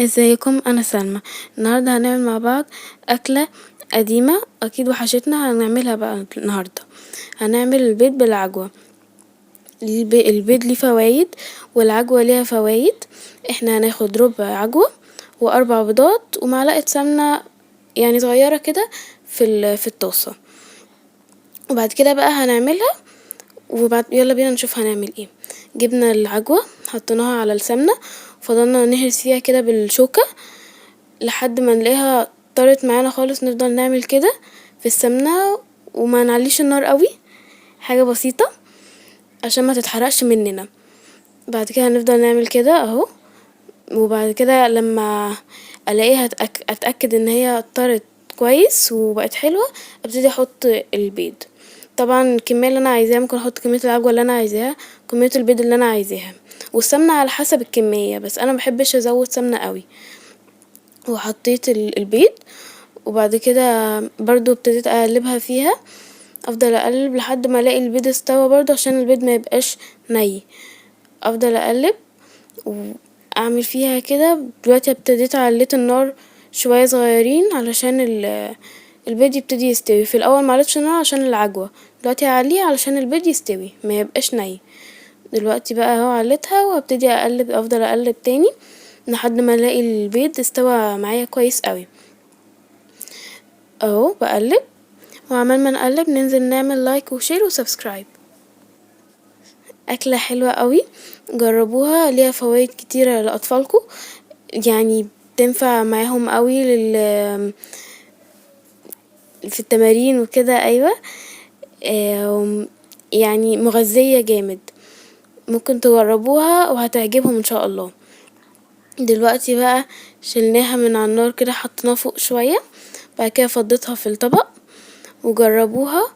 ازيكم؟ انا سلمى. النهارده هنعمل مع بعض اكله قديمه اكيد وحشتنا، هنعملها بقى النهارده. هنعمل البيض بالعجوه. البيض ليه فوايد والعجوه ليها فوايد. احنا هناخد ربع عجوه واربع بيضات ومعلقه سمنه صغيره كده في الطاسه، وبعد كده بقى هنعملها. يلا بينا نشوف هنعمل ايه. جبنا العجوه حطيناها على السمنه، فضلنا نهرس فيها كده بالشوكه لحد ما نلاقيها طارت معانا خالص. نفضل نعمل كده في السمنه وما نعليش النار قوي، حاجه بسيطه عشان ما تتحرقش مننا. بعد كده هنفضل نعمل كده اهو، وبعد كده لما الاقيها اتاكد ان هي طارت كويس وبقت حلوه، ابتدي احط البيض. طبعا الكميه اللي انا عايزاها، ممكن احط كميه العجوه اللي انا عايزاها، كميه البيض اللي انا عايزاها، والسمنه على حسب الكميه، بس انا مبحبش ازود سمنه قوي. وحطيت البيض، وبعد كده برضو ابتديت اقلبها فيها، افضل اقلب لحد ما الاقي البيض استوى برضو عشان البيض ما يبقاش ني. افضل اقلب واعمل فيها كده. دلوقتي ابتديت عليت النار شويه صغيرين علشان البيض يبتدي يستوي. في الاول ما عليتش النار عشان العجوه، دلوقتي هعليها علشان البيض يستوي ما يبقاش ني. دلوقتي بقى اهو عليتها وهبتدي اقلب، افضل اقلب تاني لحد ما الاقي البيض استوى معايا كويس قوي. اهو بقلب، وعمال ما نقلب ننزل نعمل like و share و subscribe. اكله حلوه قوي، جربوها، ليها فوايد كتيره لاطفالكم، بتنفع معاهم قوي في التمارين وكده. مغذية جامد، ممكن تجربوها وهتعجبهم ان شاء الله. دلوقتي بقى شلناها من على النار كده، حطيناها فوق شوية، بعد كده فضيتها في الطبق، وجربوها.